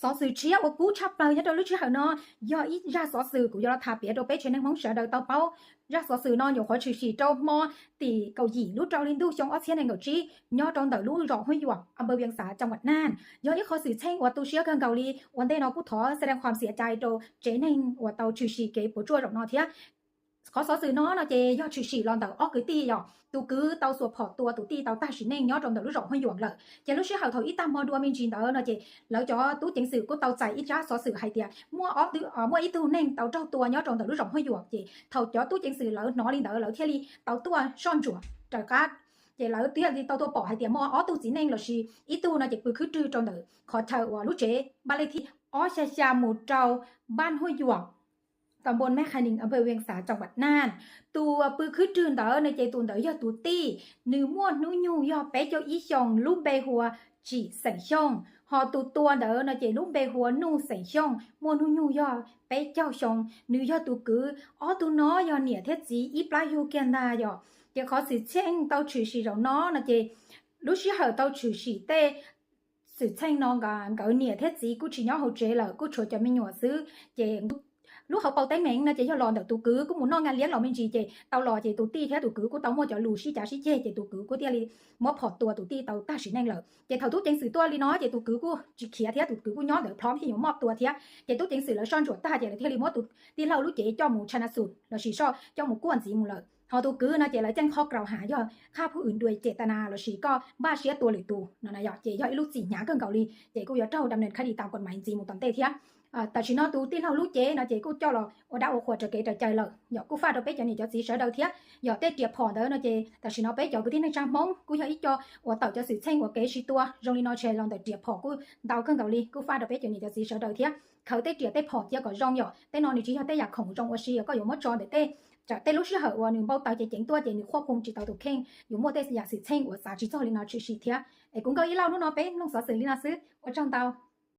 Xov xwm tshiab uas kub tshaj plaws nyob rau lub sij hawm no yog ib zaj xov xwm kuv yuav los tham piav rau peb tsev neeg Hmoob sawv daws tau paub. Zaj xov xwm no nyuam qhuav tshwm sim rau hmo tim kaum yim lub rau hli ntuj xyoo ob txhiab nees nkaum tsib nyob rau ntawm lub zos Huj Yuam, a npawg Vias Xav, caj npab Nam. Yog ib qhov xwm txheej uas tu siab kawg nkaus li. Ua ntej no kuj thov xav dees khom xiav cai rau tsev neeg uas tau tshwm sim kev puas tsuaj zaum no thiab. Qhov xov xwm no no ces yog tshwm sim los ntawm ob kwv tij yom, tus kwv tau xuas phom tua tus tij tau tag sim neej nyob rau ntawm lub zos Huj Yuam lawm. Ces lub sij hawm thaum ib tag hmo dua me ntsis ntawd no ces lawv cov tub ceev xwm kuj tau txais ib tsab xov xwm hais tias muaj ob, muaj ib tug neeg tau raug tua nyob rau ntawm lub zos Huj Yuam. Ces thaum cov tub ceev xwm lawv hnov li ntawd lawv thiaj li tau tuaj soj ntsuam raws qab. Ces lawv thiaj li tau tuaj pom hais tias muaj ob tug txiv neej lossis ib tug no ces pw khwb rwg rau ntawm qhov chaw uas lub tsev npaj lej thib ob xya xya mus rau npaj Huj Yuam, tam npoo Mej Khas Nis, a npawg Vias Xav, caj npab Nam. Tus pw khwb rwg ntawd no ces tus ntawd yog tus tij, nws muaj hnub nyoog yog peb caug ib xyoos, lub npe hu ua Tsim xeem Xyooj. Ho tus tua ntawd no ces lub npe hu ua Nuj xeem Xyooj, muaj hnub nyoog yog peb caug xyoo, nws yog tus kwv. Ob tug no yog niam thiab txiv ib plab yug kiag ntag yom. Ces qhov xwm txheej tau tshwm sim zaum no no ces lub sij hawm tau tshwm sim tej xwm txheej no nkawd niam thiab txiv kuj tsis nyob hauv tsev lawm, kuj tshuav cov me nyuam xwb. Ces lub hauv paus teeb meem no ces yog los ntawm tus kwv kuj mus noj nqa liab los me ntsis ces tau los ces tus tij thiab tus kwv kuj tau muaj cov lus sib cav sib ceg ces tus kwv kuj thiaj li muab phom tua tus tij tau tag sim neej lawm. Ces thaum tub ceev xwm tuaj li no ces tus kwv kuj tsis khiav thiab tus kwv kuj nyob ntawd plhob thiaj yuav mob tua thiab. Ces tub ceev xwm lawv soj ntsuam tag ces lawv thiaj li muab tus tij laug lub cev coj mus tshaj na xum lossis soj coj mus kuaj ntxiv mus lawm. Ho tus kwv no ces lawv ceeb qhov rau hais yog khab phuj wm dua cem tas nas lossis koj npaj siab tua lwm tus no na yom, ces yog ib lub txim hnyav kawg nkaus li ces kuj yuav raug dam nees khab dis tas kuam maiv ntxiv mus tom ntej thiab. Tam sim no tus tij laug lub cev no ces kuj coj los ua dab ua qhuas raws kev raws cai lawm yom. Kuj faj rau peb cov niam cov txiv sawv daws thiab. Yog tej riam phom ntawd no ces tam sim no peb cov kwv tij neej tsa Hmoob kuj yog ib co uas tawm cov xwm txheej uas kev sib tua zoo li no ces los ntawm riam phom kuj ntau kawg nkaus li. Kuj faj rau peb cov niam cov txiv sawv daws thiab. Khaws tej riam tej phom cia kom zoo yom, tej no nws tsis yog tej yam khoom zoo ua si uas koj yuav muab tso ntawm tej, tsam tej lub sij hawm uas nws npau taws ces ceev tuaj ces nws khuaj phooj tsis tau tus kheej, yuav muaj tej yam xwm txheej uas xav tsis txog li no tshwm sim thiab. Es kuv Nkauj Ib Lauj hnub no peb mloog xov xwm li no xwb, ua tsaug ntau.